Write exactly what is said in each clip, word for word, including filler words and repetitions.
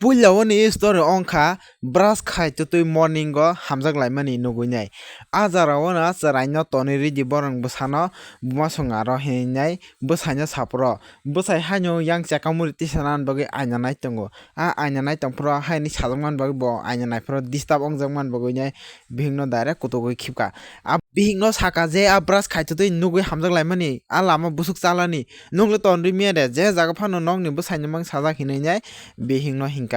Puila o ni story wngkha brush khai twtwi morning o hamjak laimani nugwi nai. A jora o no chwraino tonwi ridi borok bwsano buma song aro hinwi nai bwsaino saphuru. Bwsai haino yang cheka muri tisanani bagwi aina nai tongo. A aina nai tongphuru haini sajakmani bagwi bo aina naiphuru disturb wngjak mani bagwi nai bihikno direct kutugwi khibka. A bihikno saka je a brush khai twtwi nugwi hamjak laimani a lama busuk chalani. Nukle tonri miya de, je jaga phano nokni bwsaini mang sajak hinwi nai bihikno hinkha.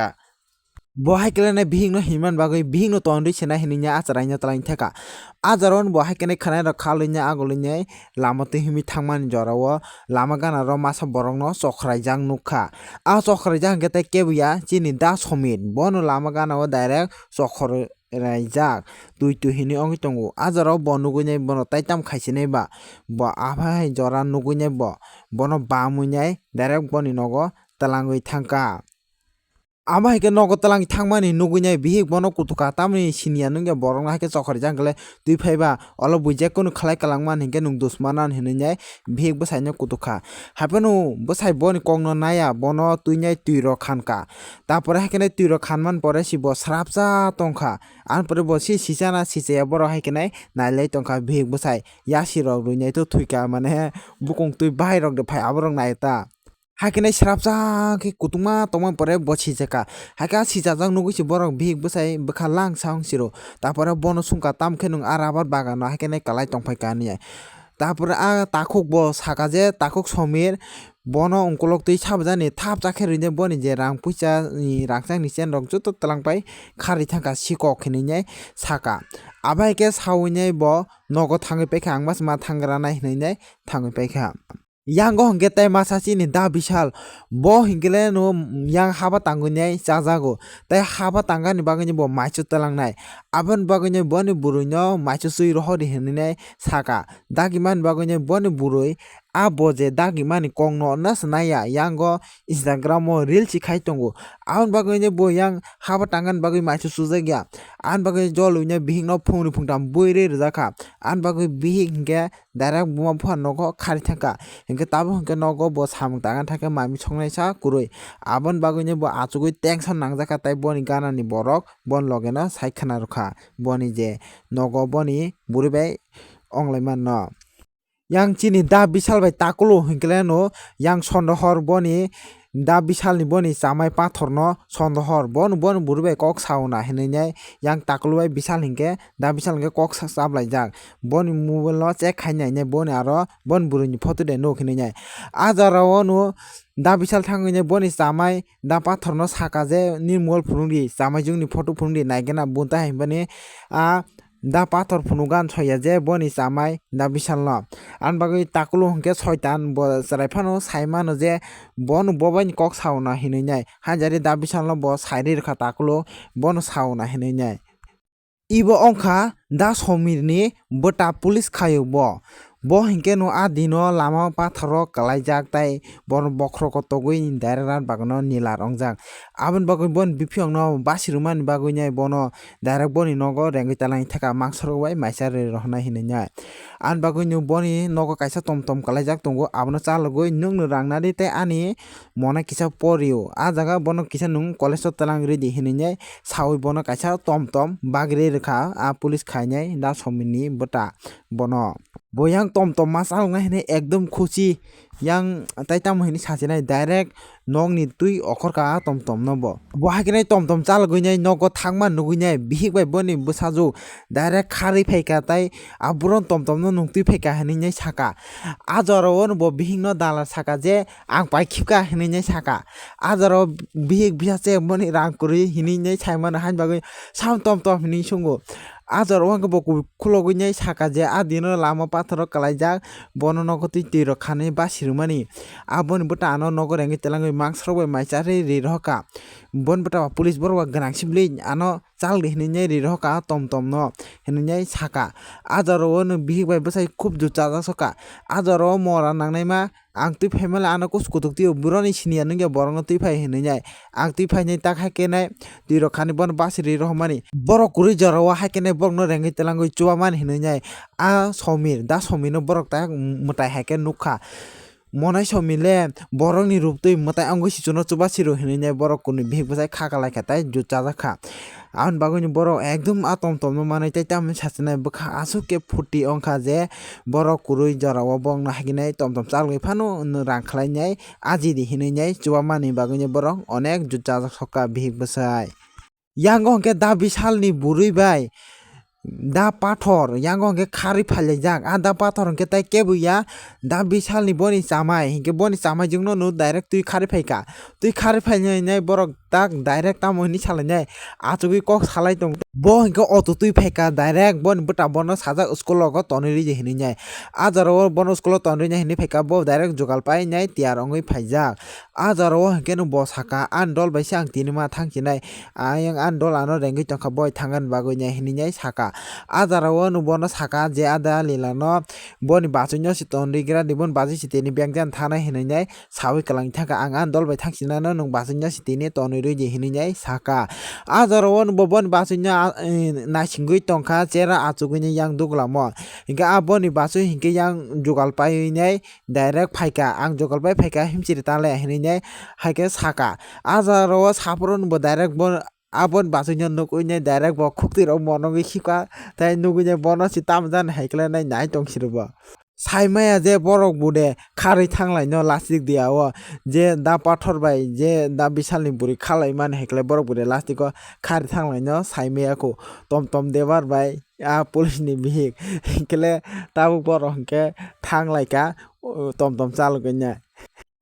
Bo hai khe nai bihikno hinmani bagwi bihikno tonri sena hinwi nai a chwraino twlang theka. A jora o bo hai khe nai khwnai rok khalwi nai agulwi nai lama twi himwi thangmani jora o lama gana ro masa borokno chokhraijak nukha. A chokhraijak hwnkhe tei kebo ya chini da Somir, bono lama gana o direct chokhor raijak twi twi hinwi wngwi tongo. A jora o bo nugwi nai bono tai tamo khaisinai ba, bo aphai hai jora nugwi nai bo, bono bamwi nai direct boni nogo twlangwi thangkha. Amo hai khe nogo twlangwi thangmani nugwi nai bihik bono kutukha, tamni siniya nungya borokno hai khe chokhorjak hwnkhe twi phaiba, olo bui je kunu khlai kwlangmani hinkhe nwng dusmanan hinwi nai bihik bwsaino kutukha. Haiphano bwsai boni kokno naiya, bono twi nai twi rok khankha. Tapore hai khe nai twi rok khanmani pore si bo srapsa tongkha. Ani pore bo si sichana sichaya borok hai khe nai nailai tongkha bihik bwsai. Yasi rok rwinai to thwikha mane bukung twi bahai rok de phai aborok nai ta. Hai khe nai srapsa khe kutungma tongmani pore bo sijakha. Hai khe a sichajak nugwi si borok bihik bwsai bwkha langsa wng siro. Tapore bono sungkha tamo khe nwng a rabar bagano hai khe nai kwlai tongphai kha hinwi. Tapore a takhuk bo saka je takhuk Somir bono ungkulok twi sabajani thapsa khe rwinai boni je rang puisa ni rangchak ni chen rok joto twlang pai kharwi thangkha sikok hinwi nai saka. Abo hai khe sawi nai bo nogo thangwi paikha, ang mas ma thangra nai hinwi nai thangwi paikha. Yango hwnkhe tei masa chini Da Bishal, bo hinkhe le no yang haba tangwi nai chajago, tei haba tangani bagwi bo maichu twlangnai. Aboni bagwi boni bwrwino maichu swi rohordi hinwi nai saka. Dagimani bagwi boni bwrwi a bo je dagimani kokno na swnaiya, yango Instagram o reel si khai tongo. Aboni bagwi bo yang haba tangani bagwi maichu sujakya. Aboni bagwi jolwino bihikno phungri phungtham bui rwi rwjakha. Aboni bagwi bihik hinkhe direct buma bupha nogo khari thangkha. Hinkhe tabuk hinkhe nogo bo samung tangna thangkhe mami songnaisa kwrwi. Aboni bagwino bo achugwi tension nangjakha tei boni ganani borok boni logeno sai khna rwkha. Boni je nogo boni bwrwi bai onglaimano. Yang chini Da Bishal bai takulu hinkhe no yang sondohor boni Da Bishalni boni chamai pathorno sondohor, bono, bono bwrwi bai kok sauna hinwi nai yang takulu bai Bishal hinkhe, Da Bishal hinkhe kok sa-, chaplaijak. Boni mobile no check khai nai nai boni aro boni bwrwini photo de nuk hinwi nai. A jora o no Da Bishal thangwi nai boni chamai Da Pathorno saka je, "Nini mobile phunukdi, chamai jwngni photo phunukdi, naigena bunta," hinbani a Da Pathor phunukgan soya je boni chamai Da Bishalno. Ani bagwi takulu hinkhe soitan bo chwrai phano sai mano je bono bobaini kok sauna hinwi nai. Hanjari Da Bishalno bo sairwi rwkha takulu bono sauna hinwi nai. Ibo wngkha Da Somirni bwta police khaio bo. Bo hinkhe no a dino lama pathoro kwlaijak tai bono bokhrogo togwi direct rat bagwino nilar wngjak. Aboni bagwi boni biphiyokno basi rwmani bagwino bono direct boni nogo rengwi talangwi theka mangsorok bai maisa rwi rohornai hinwi nai. Ani bagwino boni nogo kaisa tom tom kwlaijak tongo, abono chalogwi nwngno rang nadi tei ani mona kisa porio. A jaga bono kisa nwng college o twlang ridi hinwi nai sawi bono kaisa tom tom bagwi rwkha a police khainai Da Somirni bwta bono. Bo yang tom tom ma chaloknai hinwi ekdom khusi yang tai tamo hinwi sachinai direct nokni twi okhorkha a tom tom no bo. Bo hai khe nai tom tom chalogwi nai nogo thangma nugwi nai bihik bai boni bwsajwk direct kharwi phaikha tai a buron tom tom no nung twi phaikha hinwi nai saka. A jora o no bo bihik no dala saka je, "Ang pai khibka," hinwi nai saka. A jora o bihik bisa se boni rang kwrwi hinwi nai sai mano, haini bagwi sam tom tom hinwi sungo. A jora o hwnkhe bo ku-, khulogwi nai saka je a dino lama pathoro kwlaijak, bono nogo twi twi rok khanwi basi rwmani. Aboni bwta ano nogo rengwi twlangwi mangsorok bai mai charwi ri rohorkha. Boni bwta police borok ba gwnang sibli ano chaldi hinwi nai ri rohorkha tom tom no hinwi nai saka. A jora o no bihik bai bwsai khub jujajak sokha. A jora o mora nangnaima Ang twi phaimale ano kus kutuk twi o, buroni siniya nungya borokno twi phai hinwi nai. Ang twi phainai tak hai khe nai twi rok khani bono basi rwi rohormani. Borok kwrwi jora o hai khe nai borokno rengwi twlangwi chubamani hinwi nai. A Somir, Da Somirno borok tak mwtai hai khe nukha. monai somile borokni ruptwi mwtai wngwi sichuno chuba siro hinwi nai borok kunu bihik bwsai kha kalai kha tei jut chajak kha. Aboni bagwino borok ekdom a tom tom no manwi tei tamoni sachinai bwkha aswk khe phuti wngkha je borok kwrwi jorao borokno haikhe nai tom tom chalogwi phano rang khlainai ajidi hinwi nai chuba mani bagwino borok onek jut chajak sokha bihik bwsai. Yango hwnkhe da bisalni bwrwi bai da pathor yango hwnkhe kharwi phailaijak. A da pathor hwnkhe tai kebo ya da bisalni boni chamai, hinkhe boni chamai jwngno no direct twi kharwi phaikha. Twi kharwi phainai borok tak direct tamo hinwi salainai achugwi kok salai tong. Bo hinkhe auto twi phaikha direct boni bwta bono sajak school rogo tonwi ridi hinwi nai. A jorao bono school o tonwi rina hinwi phaikha bo direct jugal painai tiyar wngwi phaijak. A jorao hinkhe no bo saka ani dol bai se ang tini ma thang chinai. Ayang ani dol ano rengwi tongkha boi thangani bagwi nai hinwi nai saka. A jorao no bono saka je ada lila no boni bachwi no se tonri gra di boni bachwi se tini beng jan thana hinwi nai sawi kwlangwi thangkha ang ani dol bai thang chinano nwng bachwi no se tini tonwi rwi di hinwi nai saka. A jorao no bo boni bachwi no a, e, naisingwi tongkha chera achugwi nai yang duglam o. Hinkhe a boni bachwi hinkhe yang jugal paiwi nai direct phaikha, ang jokol bai phaikha himchiri ta le hinwi nai haikhe saka. A jorao saphuru bo direct bo aboni bachwino nukwi nai direct bo khukti rok monogwi khikha tei nugwi nai bono se tamo jani hai khlai nai nai tong siro bo. Saimaya je borok bude kharwi thanglaino lastik dia o je da pathor bai je da bisalni bwrwi khalai mani hai khlai borok bude lastiko kharwi thanglaino saimaya kho tom tom debar bai a police ni bihik hinkhe le tabuk borok hinkhe thanglaikha. O, tom tom chalogwi nai.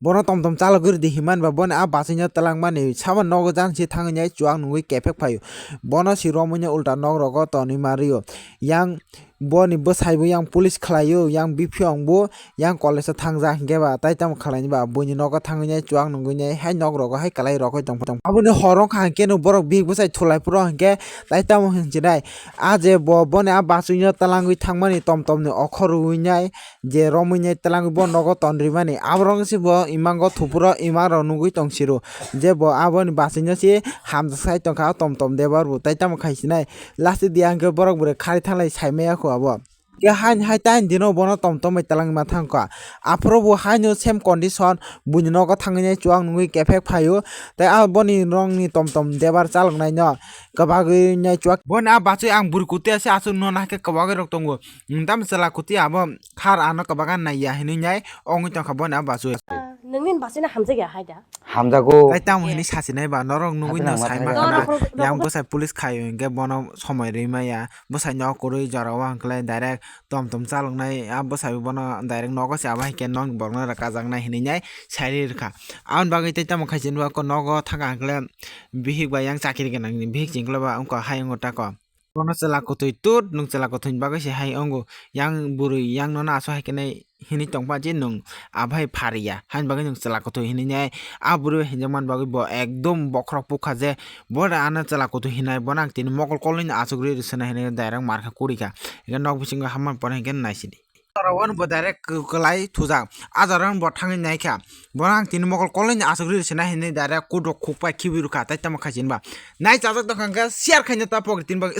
Bono tom tom chalogwi rwdi hinmani ba boni a bachwino twlangmani sabo nogo jansi thangwi nai chuak nungwi kephek phaio. Bono si romwino ulta nok rogo tonwi ma rwio. Yang boni bwsai bo yang police khlaio, yang biphiyong bo yang college o thangjak hinkhe ba tai tamo khlaini ba buini nogo thangwi nai chuak nungwi nai hai nok rogo hai kwlai rogwi tong tong. Aboni horo wngkha hinkhe no borok bihik bwsai thulai phuru hinkhe tai tamo hinchinai. A je bo boni a bachwino twlangwi thangmani tom tom ni okhor rwwi nai. Je romwi nai twlangwi bo nogo tonrimani, aborok se bo imango thupuro imangrok nugwi tong siro, je bo aboni bachwino se hamjak sai tongkha o tom tom debar bo, tai tamo khai sinai. Last dia hwnkhe borok bwrwi kharwi thanglai saimaya kho abo. Khe hain hai tain dino bono tom tom bai twlangwi ma thangkha. Aphuru bo haino same condition buini nogo thangwi nai chuak nungwi kephek phaio, tei aboni nokni tom tom debar chaloknaino kwbagwi nai chuak. Boni a bachwi ang bwrwi kutui ase aswk no nahikhe kwbagwi rok tongo. Nwng tamo chwla kutui abo khar ano kwbagan naiya hinwi nai ongwi tongkha boni a bachwi. Ah, nungni bachwino hamjakya hai da? Hamjago. Tai tamo hinwi sachinai ba norok nugwi no saima khana. Yang bwsai police khai hinkhe bono somoi rwi maya. Bwsai nok kwrwi jorao hwnkhe direct tom tom chaloknai a bwsai bono direct nogo se abo hinkhe nokni borokno rwkajaknai hinwi nai sai rwkha. Aboni bagwi tai tamo khai se nukha nogo thangkha hwnkhe bihik bai yang chakiri gwnangni bihik chwngkhe ba wngkha hai wngo tako. Bono chwla kwthwi tut, nwng chwla kwthwini bagwi se hai wngo. Yang bwrwi yang nono aswk hai khe nai hinwi tongma je nwng abai phariya. Haini bagwi nwng chwla kwthwi hinwi nai a bwrwi hinjakmani bagwi bo ekdom bokhorok pukha je bo da ano chwla kwthwi hinai bono ang tini mokol kolnwino achuk rwi rwsana hinwi direct markha kurikha. Hinkhe nok bisingo hammani pore hinkhe naisidi. Jora o bo direct kwlai thujak. A jora o bo thangwi naikha. Bono ang tini mokol kolnwini achuk rwi rwsana hinwi direct kudrok khukpai khibi rwkha tai tamo khai se hinba. Nai chajak tongkha hinkhe share khaina ta pokri tini bagwi.